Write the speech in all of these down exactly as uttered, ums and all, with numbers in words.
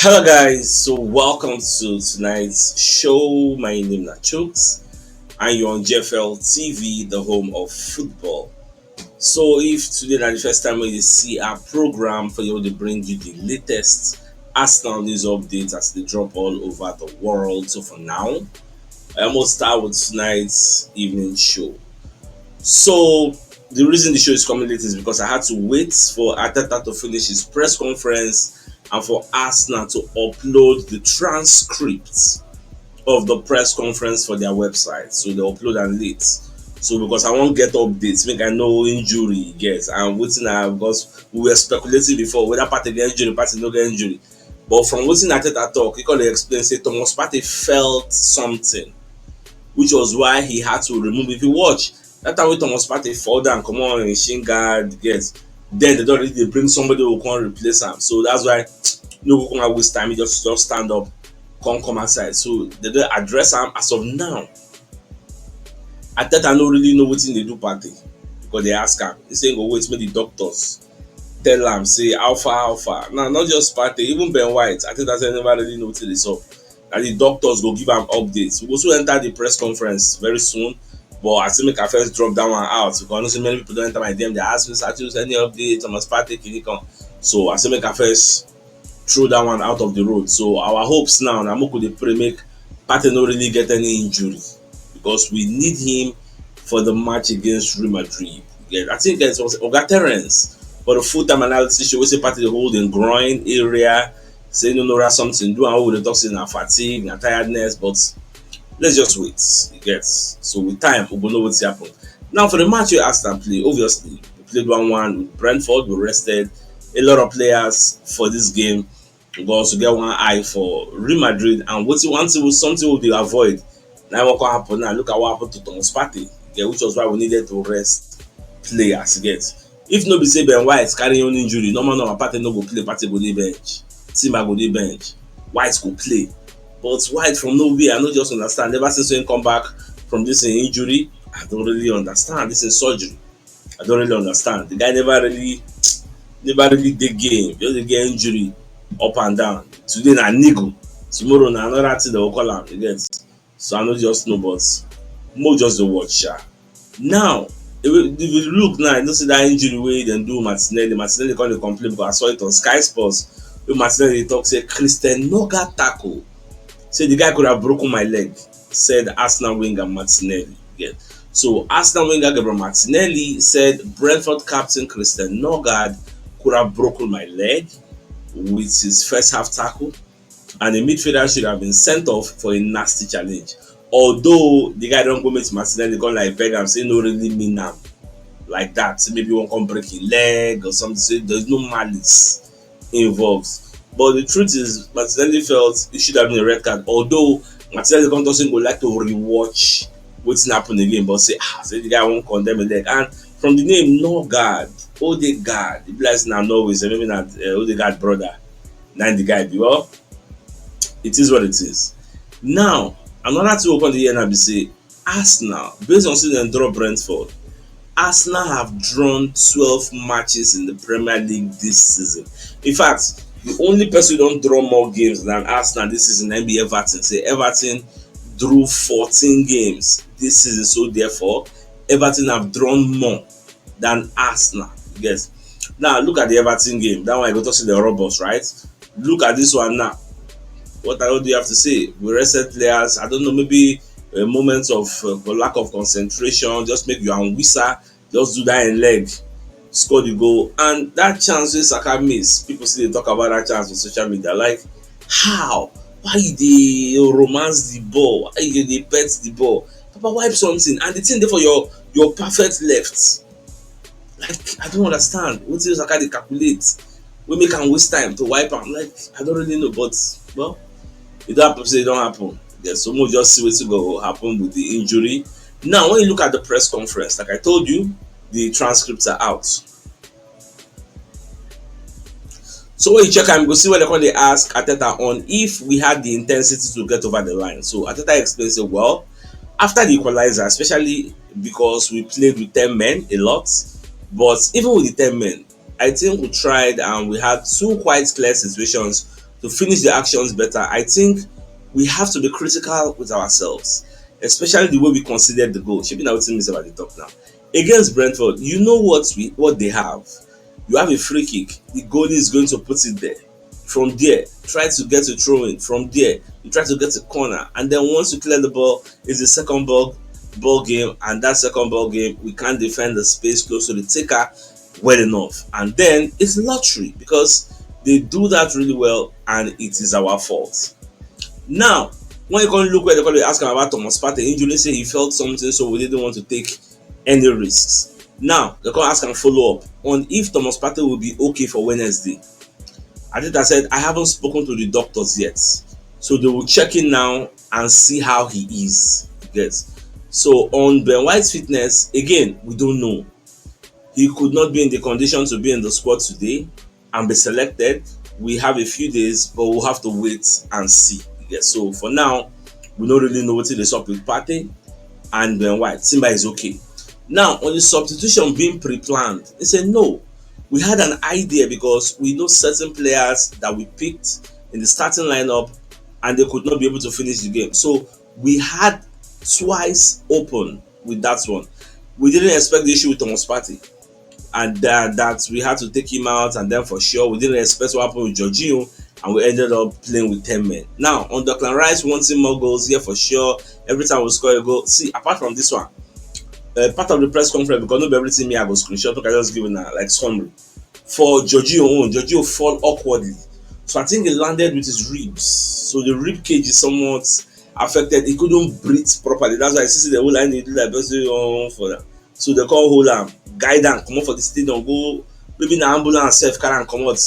Hello, guys. So, welcome to tonight's show. My name is Chooks, and you're on G F L T V, the home of football. So, if today is the first time when you see our program, for you to bring you the latest Arsenal news updates as they drop all over the world. So, for now, I almost start with tonight's evening show. So, the reason the show is coming late is because I had to wait for Arteta to finish his press conference and for Arsenal to upload the transcripts of the press conference for their website. So they upload and late. So because I won't get updates, make I know injury he gets. And waiting I because we were speculating before whether Partey get injury, Partey no get injury. But from wetin Arteta talk, he come dey explain say Thomas Partey felt something, which was why he had to remove. If you watch that time when Thomas Partey fall down, come on, in shin guard, get then they don't really dey bring somebody who can replace him. So that's why no go come out waste time. He just just stand up, come come outside. So they don't address him as of now. Arteta no really know wetin dey do Partey because they ask am. He say he go wait make the doctors tell am say how far, how far. Now not just Partey, even Ben White, Arteta say never really know wetin dey sup. Na the doctors go give am updates. We go soon enter the press conference very soon, but I still make I first drop that one out because I know say many people don enter my D M. They ask me, "Status, any update?" Thomas Partey, Kinikan. So I still make I first throw that one out of the road. So our hopes now, na make we dey pray make Partey no really get any injury because we need him for the match against Real Madrid. Yeah, I think it was Oga Terence for the full time analysis show. We say Partey dey hold in groin area, say no, no, something do, and we dey talk say na fatigue, na tiredness, but let's just wait. You get so with time we go know what's happened. Now for the match you asked and play, obviously we played one one with Brentford. We rested a lot of players for this game. We go also get one eye for Real Madrid, and wetin one thing something we dey avoid. Now what can happen now? Look at what happened to Thomas Partey, yeah, which was why we needed to rest players. Get if no be say Ben White carry on injury, normal normal Partey no go play. Partey go dey bench. Timber go dey bench. White go play. But White from nowhere, I no just understand. Never since when come back from this injury, I don't really understand. This is surgery. I don't really understand. The guy never really, never really dey game. Just dey get injury up and down. Today na niggle. Tomorrow na another thing they will call am. You get. So I no just know, but mo just dey watch sha. Now, if you, if you look now, you know see that injury wey dem do Martinelli. Martinelli come dey complain because I saw it on Sky Sports. Wey Martinelli dey talk say Christian Noga tackle. Say the guy could have broken my leg, said Arsenal winger Martinelli. Yeah. So Arsenal winger Gabriel Martinelli said Brentford captain Christian Nogard could have broken my leg with his first half tackle, and the midfielder should have been sent off for a nasty challenge. Although the guy don't go meet Martinelli, come like beg am, say no really mean am like that. Say maybe one come break his leg or something. Say there's no malice involved. But the truth is, Martinelli felt it should have been a red card. Although Martinelli come talk say he go like to rewatch wetin happen again, but say ah, say the guy won't condemn a leg. And from the name, no guard, Odegaard, the place now no always maybe not uh, Odegaard brother, nine the guy be well. It is what it is. Now, another thing we come dey hear now be say Arsenal, based on say dem draw Brentford, Arsenal have drawn twelve matches in the Premier League this season. In fact, the only person wey don draw more games than Arsenal this season na be Everton. Say Everton drew fourteen games this season, so therefore Everton have drawn more than Arsenal. Yes. Now look at the Everton game. That one I go talk say the robbers, right? Look at this one now. What I do you have to say? We rested players. I don't know, maybe a moment of uh, lack of concentration. Just make you and Wisa just do that in leg, score the goal, and that chance wey Saka miss, people still dey talk about that chance on social media. Like, how? Why you dey romance the ball? Why you dey pet the ball? Papa, wipe something, and the thing dey for your your perfect left. Like, I don't understand wetin Saka dey calculate. We make am waste time to wipe am. Like, I don't really know, but well, it don't happen. Say it don't happen. Yeah, so we'll just see what's going to happen with the injury. Now, when you look at the press conference, like I told you, the transcripts are out. So when you check am, you go see where they come dey ask Arteta on if we had the intensity to get over the line. So Arteta explains say, well, after the equalizer, especially because we played with ten men a lot, but even with the ten men, I think we tried and we had two quite clear situations to finish the actions better. I think we have to be critical with ourselves, especially the way we considered the goal. Shaping out things about the top now. Against Brentford, you know what we what they have. You have a free kick. The goalie is going to put it there. From there, try to get a throw in. From there, you try to get a corner. And then once you clear the ball, it's the second ball ball game, and that second ball game, we can't defend the space close to the taker well enough. And then it's lottery because they do that really well, and it is our fault. Now, when you come look where they come dey ask am about Thomas Partey injury, say he felt something, so we didn't want to take any risks. Now they come ask am follow up on if Thomas Partey will be okay for Wednesday. Arteta said, "I haven't spoken to the doctors yet, so they will check in now and see how he is." Yes. So on Ben White's fitness, again, we don't know. He could not be in the condition to be in the squad today and be selected. We have a few days, but we'll have to wait and see. Yes. So for now, we don't really know what is up with Partey and Ben White. Simba is okay. Now, on the substitution being pre-planned, he said no. We had an idea because we know certain players that we picked in the starting lineup and they could not be able to finish the game. So we had twice open with that one. We didn't expect the issue with Thomas Partey, and uh, that we had to take him out. And then for sure, we didn't expect what happened with Jorginho, and we ended up playing with ten men. Now, on Declan Rice wanting more goals here for sure. Every time we score a goal, see, apart from this one, uh, part of the press conference, because not everything me I go screenshot, I just give it now, like, summary. For Jorginho own, Jorginho fall awkwardly, so I think he landed with his ribs. So the rib cage is somewhat affected. He couldn't breathe properly. That's why I see the whole line they do like person on for that. So they call hold am, guide am comot for the stadium, go, maybe na ambulance sef carry am comot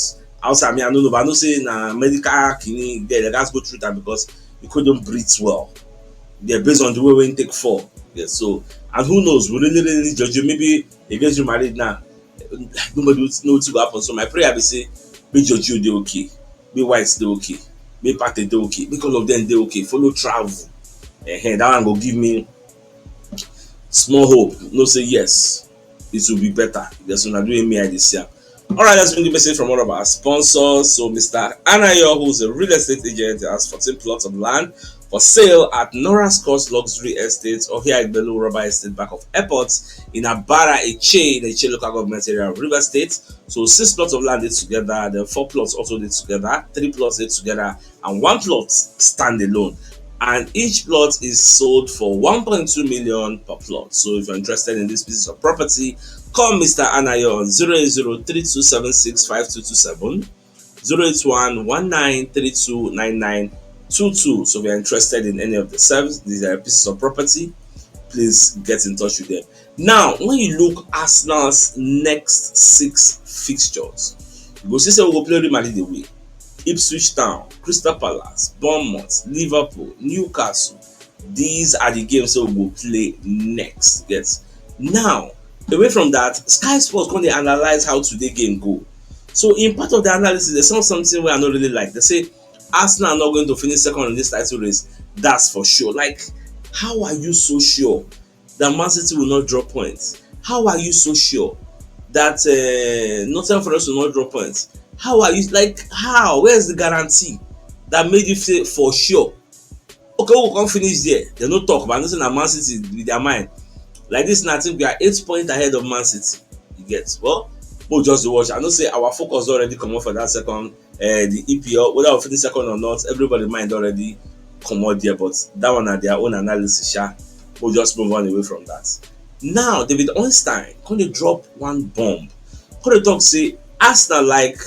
outside. Me, I no know, but I know say na medical kini there, they gats go through that because he couldn't breathe well. Yeah, based on the way wey he take fall. Yeah, so, and who knows, we really really need Jorginho. Maybe against Real Madrid now, nobody know wetin go happen. So my prayer be say make Jorginho dey okay, make White dey okay, make Partey dey okay, make all of them dey okay. Follow travel. Ehen, that one go give me small hope. No say yes, it will be better. Yes, una do me I dey see am. All right, let's bring the message from one of our sponsors. So Mister Anayo, who's a real estate agent, has fourteen plots of land for sale at Norah Scott Luxury Estate or here at Bello Rubber Estate, back of airport in Abara Eche, in Eche local government area of River State. So six plots of land is together, then four plots also did together, three plots did together, and one plot stand alone. And each plot is sold for one point two million per plot. So if you're interested in these pieces of property, call Mister Anayo on zero eight zero three two seven six five two two seven, zero eight one one nine three two nine nine two two. So if you're interested in any of the service, these are pieces of property, please get in touch with them. Now, when you look Arsenal's next six fixtures, you go see say we go play Real Madrid away, Ipswich Town, Crystal Palace, Bournemouth, Liverpool, Newcastle. These are the games that we go play next. Yes. Now, away from that, Sky Sports come dey analyze how today game go. So in part of the analysis, there's some something where I don't really like. They say Arsenal are not going to finish second in this title race. That's for sure. Like, how are you so sure that Man City will not drop points? How are you so sure that uh, Nottingham Forest will not drop points? How are you, like, how? Where's the guarantee that made you say for sure? Okay, we come finish there. They no talk, but I know say na Man City with their mind. Like this, now I think we are eight points ahead of Man City. You get, well, we'll just watch. I know say our focus already come off for that second, uh, the E P L, whether we finish second or not, everybody mind already come out there. But that one are their own analysis, sha. We'll just move on away from that. Now, David Ornstein come dey drop one bomb. Come dey talk say Arsenal like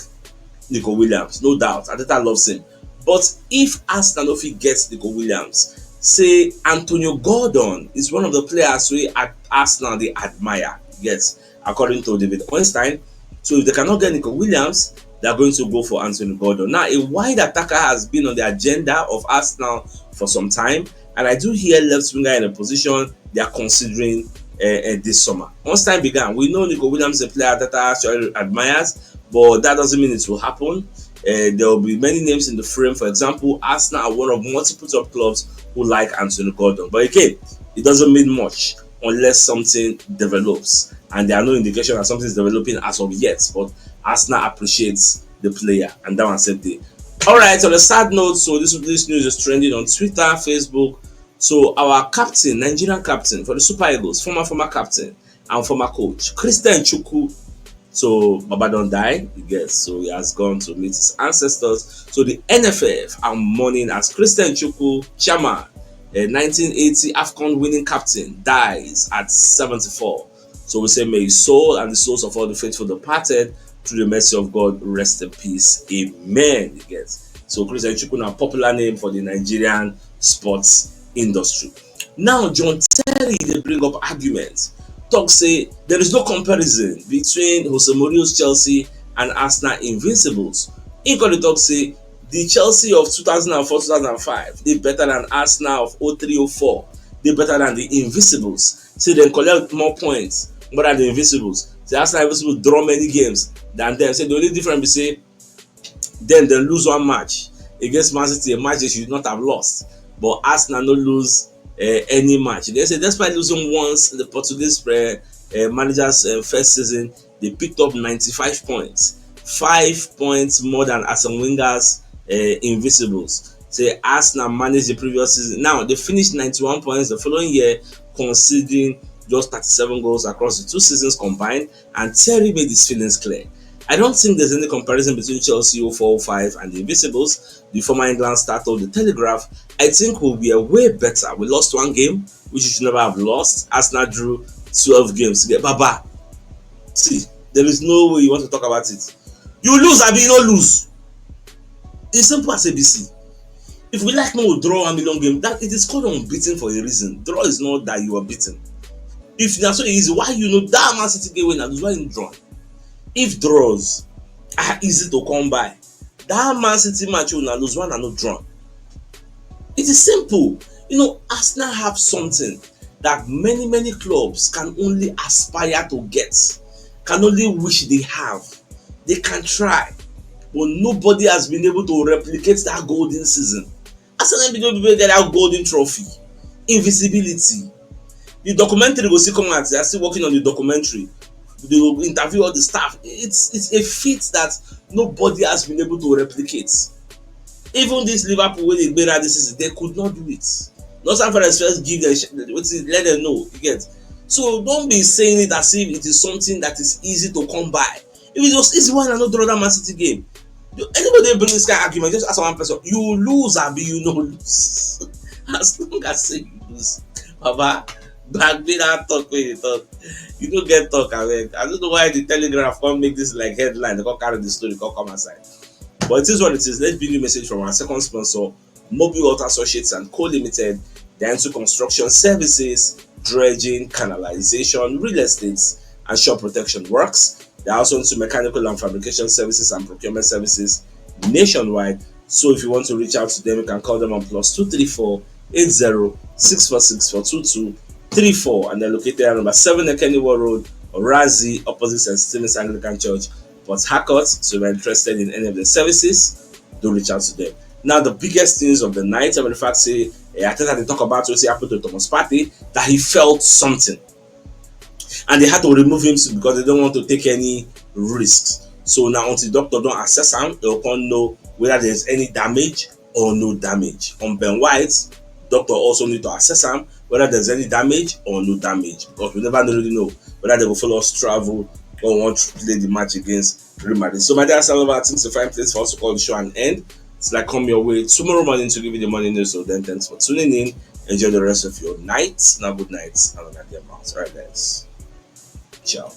Nico Williams, no doubt. Arteta loves him. But if Arsenal no fit get Nico Williams, say Antonio Gordon is one of the players wey Ar-, Arsenal dey admire. Yes, according to David Ornstein. So if they cannot get Nico Williams, they are going to go for Antonio Gordon. Now, a wide attacker has been on the agenda of Arsenal for some time, and I do hear left winger in a position they are considering uh, uh, this summer. Once time began, we know Nico Williams is a player that Arteta actually admires, but that doesn't mean it will happen. Uh, there will be many names in the frame. For example, Arsenal are one of multiple top clubs who like Antonio Gordon. But again, it doesn't mean much unless something develops. And there are no indication that something is developing as of yet. But Arsenal appreciates the player, and that one said they All right, on a sad note, so this this news is trending on Twitter, Facebook. So our captain, Nigerian captain for the Super Eagles, former former captain and former coach, Christian Chukwu. So Baba don die, you get. So he has gone to meet his ancestors. So the N F F are mourning as Christian Chukwu, chairman, a nineteen eighty AFCON winning captain, dies at seventy-four. So we say, may his soul and the souls of all the faithful departed, through the mercy of God, rest in peace. Amen. You get. So Christian Chukwu na popular name for the Nigerian sports industry. Now John Terry dey bring up argument, talk say there is no comparison between Jose Mourinho's Chelsea and Arsenal Invincibles. He come dey talk say the Chelsea of two thousand and four two thousand and five dey better than Arsenal of oh three oh four, dey better than the Invincibles. Say dem collect more points more than the Invincibles. Say Arsenal Invincibles draw many games than them. Say the only difference be say dem dem lose one match against Man City, a match they should not have lost. But Arsenal no lose uh, any match. They say despite losing once in the Portuguese uh, uh, manager's uh, first season, they picked up ninety-five points, five points more than Arsene Wenger's uh, Invincibles. Say Arsenal managed the previous season. Now they finished ninety-one points the following year, conceding just thirty-seven goals across the two seasons combined, and Terry made his feelings clear. I don't think there's any comparison between Chelsea oh four oh five and the Invincibles, the former England star told the Telegraph. I think we were way better. We lost one game, which we should never have lost. Arsenal drew twelve games to get Baba. See, there is no way you want to talk about it. You lose, abi you no lose. It's simple as A B C. If we like no draw a million game, that it is called unbeaten for a reason. Draw is not that you are beaten. If that's so easy, why you know that Man City game win and lose, why you draw? If draws are easy to come by, that Man City match you na lose one and no draw. It is simple. You know, Arsenal have something that many many clubs can only aspire to get, can only wish they have. They can try, but nobody has been able to replicate that golden season. Arsenal be the only people get that golden trophy, invisibility. The documentary go still come out. They are still working on the documentary. They will interview all the staff. It's it's a feat that nobody has been able to replicate. Even this Liverpool wey dey gbera this season, they could not do it. Nottingham Forest first give them sh- wetin let them know you get. So don't be saying it as if it is something that is easy to come by. If it was easy, why una no draw that Man City game? You- Anybody wey bring this kind of argument, just ask one person. You lose, abi you no lose. As long as say you lose, Baba, gbagbe that talk wey you talk. You no get talk, abeg. I don't know why the Telegraph come make this like headline. They come carry the story, come come outside. But it is what it is. Let's bring you a message from our second sponsor, Mobi Water Associates and Co Limited. They are into construction services, dredging, canalization, real estate, and shore protection works. They are also into mechanical and fabrication services and procurement services nationwide. So if you want to reach out to them, you can call them on plus two three four eight zero six four six four two two three four, and they're located at number seven Ekeniwo Road, Orazi, opposite Saint Stephen's Anglican Church, Port Harcourt. So if you're interested in any of the services, do reach out to them. Now, the biggest news of the night, I mean, in fact, say, eh, I think I dey talk about what happened to Thomas Partey, that he felt something. And they had to remove him because they don't want to take any risks. So now, until doctor don't assess him, they can't know whether there's any damage or no damage. On Ben White, doctor also need to assess him whether there's any damage or no damage, because we never really know whether they will follow us travel or want to play the match against Real Madrid. So, my dear, some of our things to find place for us to call the show and end. It's like come your way tomorrow morning to give you the morning news. So then, thanks for tuning in. Enjoy the rest of your night. Now, good night and on your mouth. All right, guys. Ciao.